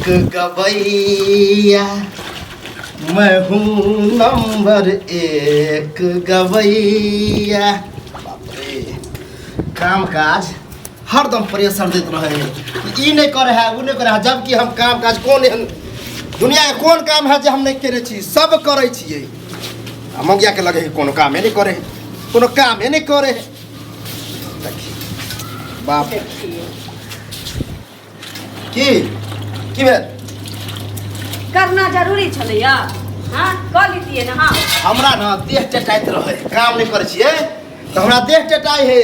एक गवैया, मैं हूँ नंबर एक गवैया। बाप रे, काम काज हरदम प्रेशर दैत रहे है, ई नहि करे है, ओ नहि करे है, जबकि हम काम काज कोन एहन दुनिया के कोन काम है जे हम नहि केने छी, सब करै छियै। आ मौगिया के लगे है कोनो कामे नहि करे है, कोनो कामे नहि करे है। देखी बाप देखिए। की की भेल? करना जरूरी छलैया, हाँ कऽ लीतियै ने। हाँ, हमरा ने देह टेटाइत रहै, काम नहि करै छियै तऽ हमरा देह टेटाइ है।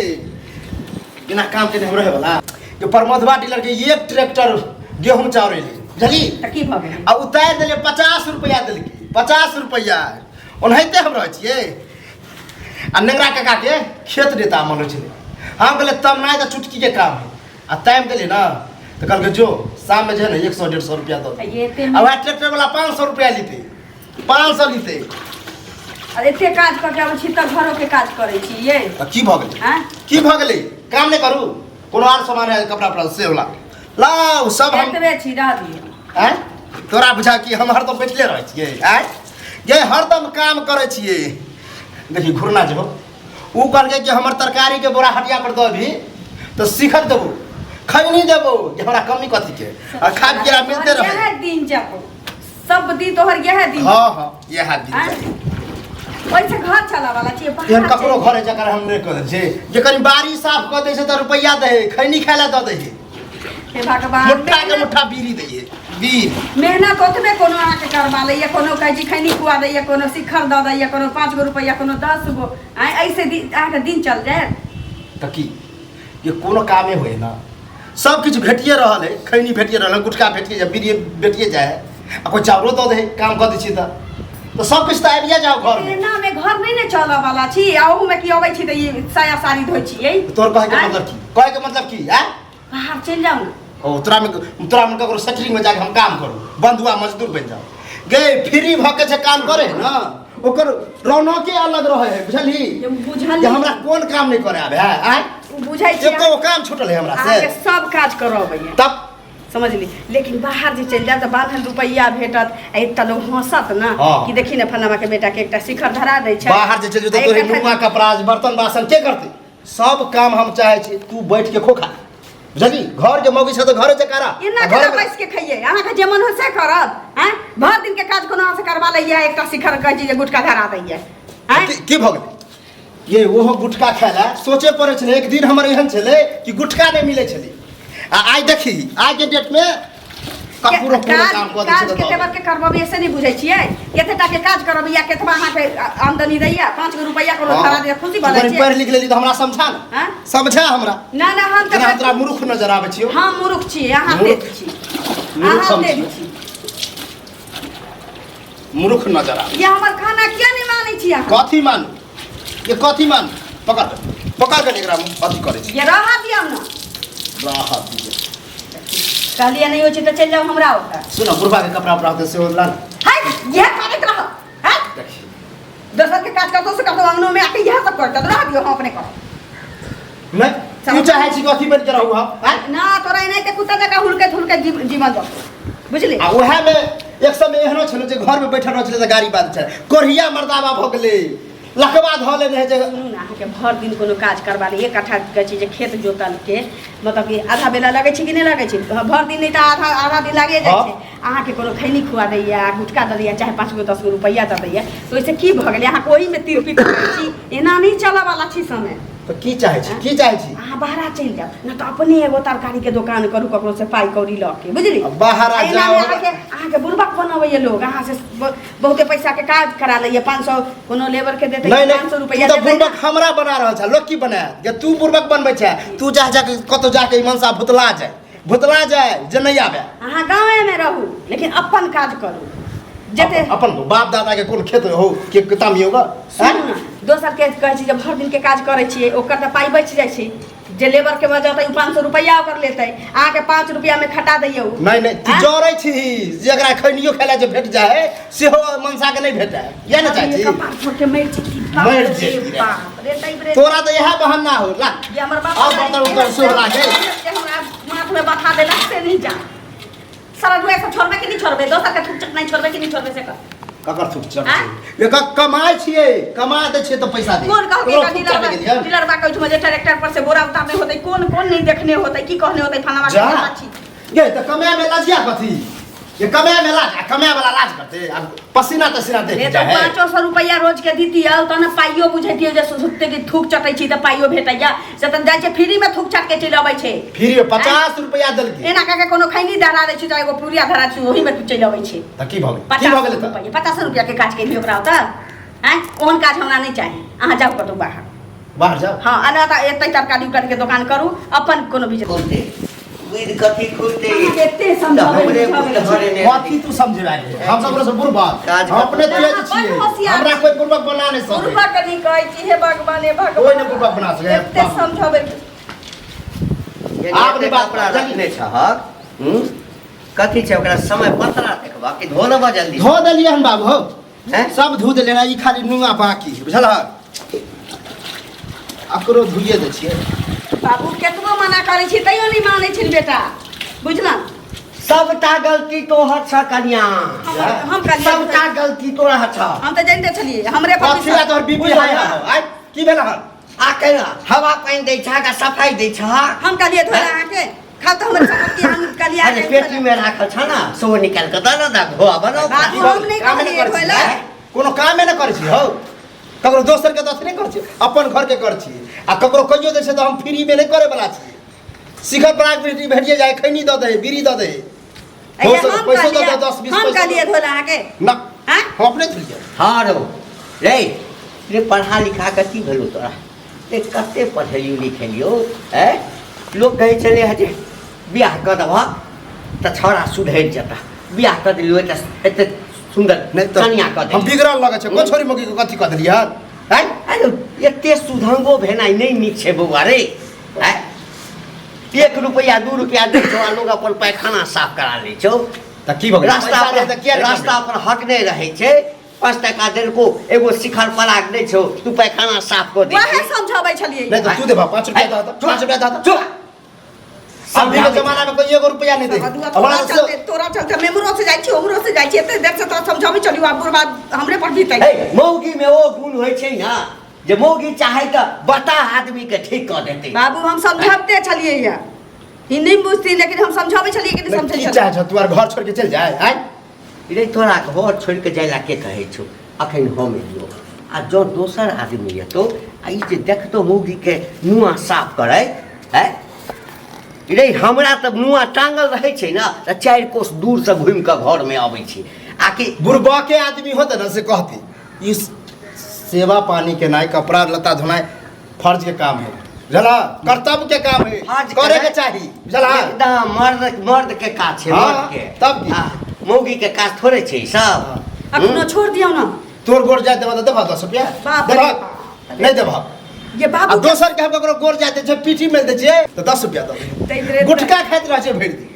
बिना काम के हम रहे वाला जो प्रमोदवा डीलर के एक ट्रैक्टर गेहूं चाउर एलै, बुझली? तऽ की भऽ गेलै? आ उतारि देलियै, 50 रुपैआ देलकै, 50 रुपैआ। ओनाहिते हम रहै छियै। आ नेंगरा काका के खेत रेता मन छलै, हम कहलियै तब नहि तऽ चुटकी के काम है। आ टाइम देलियै ने तऽ कहलकै जो शाममे जे है ने 100 150 रुपया दऽ तऽ ये एते आ वएह ट्रैक्टर वाला 500 रुपया लेतै, 500 लेतै। आ एते काज कऽ के अबै छी तऽ घरोके काज करै छी ये। तऽ की भऽ गेलै? आँय? की भऽ गेलै? काम नहि करू? कोनो आर सामान है, कपड़ा उपड़ा से होला, लाउ सब हम। एतबे छी, रह दियौ। आँय, तोरा बुझा कि हम हरदम बैठले रहै छियै? आँय गे, हरदम काम करै छियै। देखी घुरना जेबो, उ कहलकै कि हमर तरकारीके बोरा हटिया पर दऽ अबही तऽ शिखर देबो, खैनी देबो, जे हमरा कमी कथीके आ खा पी मिलते तोहर रहे। इएह दिन जब सब दिन तोहर इएह दिन। हाँ, इएह दिन। आँय? चाही। ओहिसँ घर चलावला छियै बाहर एहन ककरो चलि घर है जकर हम नहि कऽ दै छै, जे कनि बाड़ी साफ कऽ दै छै तऽ रुपैआ दै है, खैनी खाय लए दऽ दै है। हे भगवान! मुट्ठा के मुट्ठा बीड़ी दै है, बीड़ी। मेहनत ओतबे कोनो अहाँके करबा लैए, कोनो कहै छी खैनी खुआ दैए, कोनो शिखर दऽ दैए, कोनो 5 गो रुपैआ, कोनो 10 गो। आँय, ऐसे दिन अहाँके दिन चल जायत? तऽ की ये कोनो कामे होय ना, सब किछु भेटिए रहल है, खैनी भेटिए रहल है, गुटखा भेटिए जाए, बीड़ी भेटिए जाए है, आ कोइ चाउरो दऽ दे, काम कऽ दै छियै तऽ सब किछु तऽ आबिए जाओ घरमे। एना में घर नहि ने चलऽ वाला छी। आ ओहू में की अबै छी तऽ ई साया साड़ी धोइ छियै। तोहर कहैके आँय? मतलब की? कहैके मतलब की? आँय? बाहर चलि जाउ ने। ओ तोरामे ककरो सेटरिंग में जाके हम काम करू, बंधुआ मजदूर बनि जाउ? गे, फ्री भऽ के जे काम करे है ना, ओकर रौनके अलग रहे है, बुझलही? जे बुझल जे हमरा कोन काम नहि करे आबे है? आँय? बुझै छी। एको काम छूटल है हमरा से? अहाँके सब काज करऽ अबैया। तब? समझली, लेकिन बाहर जे चलि जायब तऽ बान्हल रुपैआ भेटत आ एकटा लोग हँसत ने कि देखी ने फलाना के बेटा के एकटा शिखर धरा दै छै। बाहर जे चलि जेतौ, आ तोरे एकटा नुआ कपड़ा, बर्तन बासन के करतै? सब काम हम चाहे छी तू बैठ के खो खा, बुझली? घर के मौगी छै तऽ घरे जकारा। एना केना बैस के खइयै? अहाँके जे मन हो से करब? आँय, भरि दिन के काज कोनो अहाँ से करबा लैया, एकटा शिखर कहै छी जे गुटखा धरा दैया। आँय? की भऽ गेलै ये? ओहो गुटखा खाय लए सोचे पड़ै छलै। एक दिन हमर एहन छलै कि गुटखा नहि मिलै छलै, आ आइ देखी, आइके डेटमे ककरो कोनो काज काम कऽ दै काज छै तऽ कते दऽ बार के करबबियै से नहि बुझै छियै? कते टा के काज करबियै? केतबा अहाँके आमदनी दैया? 5 गो रुपैआ कोनो हाँ। धरा दैया, खुशी तू भऽ जाइ कनि छियै? पढ़ि लिख लेली तऽ हमरा समझा ने। आँय? समझा हमरा। ना ना, हम जेना तऽ तोरा मूर्ख नजर आबै छियौ। हम मूर्ख छी, अहाँ मूर्ख। तेज छी। मूर्ख अहाँ हम तेज छी। छी। मूर्ख नजर आबै। ये हमर खाना किया नहि मानै छी अहाँ? कथी मानू ये, कथी मानू? पकड़ पकड़ के एकरा अथी करै छी। ये रहऽ दियौ ने। रहऽ दियौ। कहलियै नहि होइ छै तऽ चलि जाउ हमरा ओतऽ। सुन, बुढ़बा के कपड़ा उपड़ा होतै सेहो ला ने। है, इएह करैत रहब है? देखी। दोसर के काज करतो से करतो, अंगनो में आके इएह सब करत। रह दियौ, हम अपने करब। नहि, तू चाहै छी कथी बनि के रहू हम? आँय? ना, तोरा एनाहिते कुत्ता जकाँ हुलकैत हुलकैत जीवन जतौ, बुझली? आ उएह में एक समय एहनो छलै जे घर में बैठल रहै छलै तऽ गाड़ी बाजै छलै, कोढ़िया मर्दाबा भऽ गेलै, लकवा धऽ लेने है जे। सुनू ने, अहाँके भरि दिन कोनो काज करबा ली, एक कट्ठा कहै छै जे खेत जोतलके, मतलब कि आधा बेला लगै छै कि नहि लगै छै? भरि दिन नहि तऽ आधा आधा दिन लागे जाइ छै। अहाँके कोनो खैनी खुआ दैया, गुटखा दऽ दैया, चाहे 5 गो 10 गो रुपैआ दऽ दैया, तऽ ओहिसँ की भऽ गेलै? अहाँ ओहिमे तिरपित रहै छी। एना नहि चलऽवला छी समय। तऽ की चाहै छी, की चाहै छी? अहाँ बाहरा चलि जाउ, नहि तऽ अपने एगो तरकारीके दोकान करू ककरोसँ पाइ कौड़ी लऽ के, बुझली? आ बाहरा एनामे जाउ। अहाँके बुड़बक बनबैया लोग, अहाँ से बहुते पैसा के काज करा लैया। 500 कोनो लेबर के देतै, नहीं 500 नहीं, रुपैआ तू तऽ देतै। बुड़बक हमरा बना रहल छ, लोग की बनायत? जे तू बुड़बक बनबै छै, तू जा जाके कतौ जाके ई मनसा भुतला जाए, भुतला जाए जे नहीं आबे। अहाँ गाँवे में रहू, लेकिन अपन काज करू जते अपन बाप दादा के कोन खेत हो के किताब होगा? सुनू ने, दोसर के कहै छी जे भरि दिन के काज करै छियै, ओकर तऽ पाइ बचि जाइ छै। जे लेबर के बजतै ओ 500 रुपैआ ओकर लेतै, अहाँके 5 रुपैआ में खटा दैयौ। नहीं नहीं, तू आँय? जरै छी, जेकरा खैनियो खाय जे भेट जाए सेहो मनसा के नहीं भेटे, इएह ने चाहै छी? कपार फोड़ के मरि जेती। बाप मरि रे जेती रे। बाप रे, तै रे। तोरा तऽ इएह बहाना हो ला। ये हमर बाप आब बर्तन उर्तन सेहो लागे। जे हमरा माथ में बैठा देलक से नहीं जा। सारा दुआ सब छोड़बे कि नहीं छोड़बे? दोसर के थूक चटनाइ छोड़बे कि नहीं छोड़बे से कह। ककर थूक चट आँय? एकर कमाइ छियै, कमा दै छियै तऽ पैसा दे। कोन कहके ककरो का थूक डीलर चटि गेलियै? डीलर बा कहै जे ट्रैक्टर पर से बोरा उतारने होतै, कोन कोन नहीं देखने होतै, की कहने होतै फलाना जा। के छी। गे तऽ कमाए में लाजिया कथी? ये कमाए में लाज आ कमाए वाला लाज करते आ पसीना तसीना देख ले तऽ जाए है। 500 रुपैआ रोज के दीतियै तहन पाइयो बुझैतियै जे सुते के थूक चटै छी तऽ पाइयो भेटैया, से तऽ जाइ छै फ्री में थूक चट के चलि अबै छै। फ्री में 50 रुपैआ देलकै। एना कऽ के कोनो खैनी धरा दै छै तऽ एगो पुरिया धरा छै ओही में तू चलि अबै छै। तऽ की भऽ गेलै? की भऽ 50 गेलै तऽ? रुपैआ, 50 रुपैआ के काज केलियै ओकरा ओतऽ। आँय, ओहन काज हमरा नहि चाही, अहाँ जाउ कतहु बाहर। बाहर जाउ? हँ, आ नहि तऽ एतै तरकारी उकारी के दोकान करू, अपन कोनो बिजनेस। खुलते बुद्धि कथी खुलते? अहाँके एते समझाबै हमरे बुझाबै बुद्धि हरे ने। कथी तू समझेबा गे? हम सब से बुड़बक। काज हम अपने कर। तेज बड़ छियै, होशियार हमरा छी। कोई बुड़बक बना नहीं सकै। बुड़बक नहीं कहै छी, हे भगवान, हे भगवान। कोई नहीं बुड़बक बना सकै। एते समझाबै। आब नहीं बात कपड़ा जल्दी। रखने छहक कथी छै ओकरा समय पतरा देखबा कि धो लेबा जल्दी? धो देलियै हन बाबू हौ। हैं? सब धो देलियै हन, ई खाली नुआ बाकी है, बुझल हन? अकरो धोइए दै छियै। बाबू केतबो मना करै छी तैयो नहि मानै छिन बेटा, बुझल? सबटा गलती तोहर छ कनिया। हम कनिया सबटा गलती तोरा छ। हम तऽ जानिते छलियै हमरे पर कथी ला तोहर बीपी हाई हौ? आइ की भेल हन? आ केना हवा पानि दै छह का सफाई दै छह? हम कहलियै धोला अहाँके खाउ तऽ हमर संपत्ति, हम कहलियै अरे पेटी में राखल छ ना, सो निकाल के दऽ ना, धोआ बनाओ। बाबू, हम नहि कामे नहि कहलियै करै छी, धोला। आँय? कोनो कामे नहि करै छी हौ, ककरो दोसर के तऽ अथी नहि करै छी, अपन घर के करै छी। आ ककरो कहियो दै छै तऽ हम फ्री में नहि करे वाला छी। शिखर पराग भेटी भेटिए जाए, खैनी दऽ दे, बीड़ी दऽ दे। अरे हम पैसो दऽ कहलियै, दे, 10 20 हम पैसो कहलियै दऽ। धोला अहाँके। ना। आँय? हम अपने धोलियै। हाँ रौ रे रे, पढ़ा लिखा के की भेलौ तोरा? रे कते पढ़ेलियौ लिखेलियौ? ऐ लोक कहै छलै हँ जे बियाह कऽ देबह तऽ छौड़ा सुधरि जेता, बियाह कऽ देलियौ तऽ एते सुन्दर नहि तऽ कनिया कऽ हम देलियौ। बिगड़ल लगै छै कोन छोरी मौगी के कथी कऽ देलियै हन? आँय? अरे एते सुधंगो भेनाइ नहि नीक छै बौआ रे। आँय, 1 रुपैआ 2 रुपैआ दै छौ आ लोग अपन पैखाना साफ करा लै छौ। तऽ की भऽ गेलै? रास्ता पैसा पर रहै तऽ किया नहि रास्ता पर हक नहि रहै छै, 5 टका देलको एगो शिखर पराग दै छौ, तू पैखाना साफ कऽ दै वएह छी। समझाबै छलियै। नहि तऽ तू देबह 5 रुपैआ दऽ दऽ, 5 रुपैआ दऽ दऽ। चुप। अभी के जमाना में कोई 1 रुपया नहीं दे। तोरा चलते, तोरा चलते हम एम्हरो से जाइ छी ओम्हरो से जाइ छी, एते देर से तोरा समझाबै छलियौ, आब बुढ़बा हमरे पर बीतै। हे मौगी में ओ गुण होइ छै ना जे मौगी चाहे तऽ बता आदमी के ठीक कऽ देतै। बाबू हम समझाबते छलियै या ई नहीं बुझती, लेकिन हम समझाबै छलियै कि नहीं समझै की छलियै। चाहे छौ तू आर घर छोड़ के चल जाए? आय रे तोरा घर छोड़ के जाय ला के कहै छौ? अखन हम एलियौ आ जँ दोसर आदमी एतौ आ ई जे देखतौ मौगी के नुआ साफ करै, है रे हमरा तऽ नुआ टांगल रहै छै ने तऽ 4 कोस दूर से घुमि कऽ घरमे अबै छी। आकि बुढ़बा के आदमी होते ना से कहती ई सेवा पानी के नाय कपड़ा लत्ता धोनाय फर्ज के काम है, बुझला? कर्तव्य के काम है, फर्ज के करे के नहीं। चाही, बुझला? एकदम मर्द मर्द के काज छै, हाँ, मर्द के। तब की? हाँ, मौगी के काज थोड़े छै ई सब। हाँ। अखनो छोड़ दियौ ना। तोर गोर जाय देबह तऽ देबह 10 रुपया? बाप रे देबह? बाप। नहीं देबह। ये बाबू आ दोसर के हम ककरो गोर जाय दै छियै, पीठी मेल दै छियै तऽ 10 रुपया दऽ दैत दे। रे। गुटखा खाइत रहै छै भरि दिन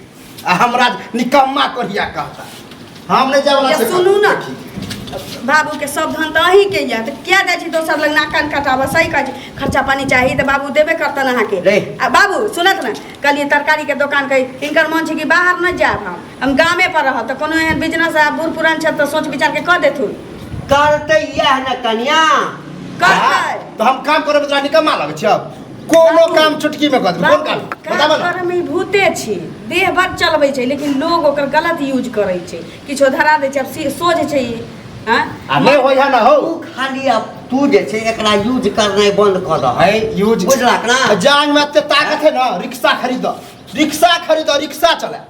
आ हमरा निकम्मा कोढ़िया कहता। हम नहि जाय वाला ये छै। सुनू ना। देखी। बाबू के सब धन तऽ अहीं के यऽ, तऽ किया जाइ छी दोसर लग नाक कान कटाबऽ? सही कहै छी, खर्चा पानी चाही तऽ बाबू देबे करतन अहाँके। रे। आ बाबू सुनत ने, कहलियै तरकारी के दोकान कही, हिनकर मन छै कि बाहर नहि जायब, हम गामे पर रहब, तऽ कोनो एहन बिजनेस आ बूढ़ पुरान छै तऽ सोच विचार के कऽ देथुन। करतै इएह ने कनिया। करतै। तऽ हम काम करबै तोरा निकम्मा लगै छै? कोनो बाबू, काम चुटकी में कऽ देबै। कोन काम काम बताबऽ ना। करऽ में ई भूते छै, देह बड चलबै छै, लेकिन लोग ओकर गलत यूज करै छै, किछो धरा दै छै, आब सोझ छै ई, आँय? आ नहि होइ है ना हौ। तू खाली अब तू जे छै एकरा यूज करनाइ बंद कऽ दह। है यूज बुझलक ना? जांग में एते ताकत है ना, रिक्शा खरीद, रिक्शा खरीद, रिक्शा चला,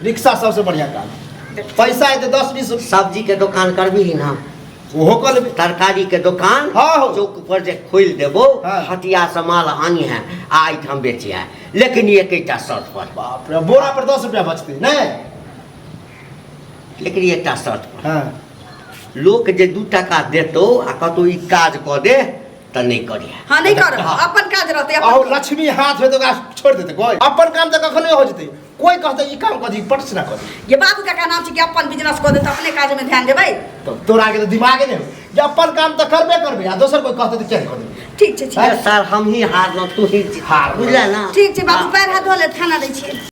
रिक्शा सबसे बढ़िया काम है। पैसा एते 10 20। सब्जी के दोकान करबही ना? ओहो कऽ लेबै। तरकारी के दोकान। हाँ हो। चौक पर जे खोलि देबो। हाँ। हटिया से माल आनी है आ एहिठाम बेची है, लेकिन एकेटा शर्त पर। बाप रे, बोरा पर 10 रुपया बचतै नहीं? लेकिन एकटा शर्त पर। हाँ। लोक जे 2 टका देतौ आ कतौ ई काज कऽ दे तऽ नहि करिहे। हाँ, नहीं करब। हाँ। अपन काज रहतै, अपन। अहो लक्ष्मी हाथ में तो ओकरा छोड़ देतै कोई, अपन काम तऽ कखनो हो जेतै। कोई कहतै ई काम कऽ दी, पट से ना कऽ दी। ये बाबू का नाम छै कि अपन बिजनेस कऽ देतै, अपने काज में ध्यान देबै। तऽ तोरा के तऽ दिमागे नहि हो जे अपन काम तऽ करबे करबै आ दोसर कोई कहतै तऽ किया नहि कऽ देबै। ठीक छै, ठीक। अरे सर, हम ही हारलहुँ, तू ही हार। बुझले ना? ठीक छै बाबू, पैर हाथ धो ले, खाना दै छियै।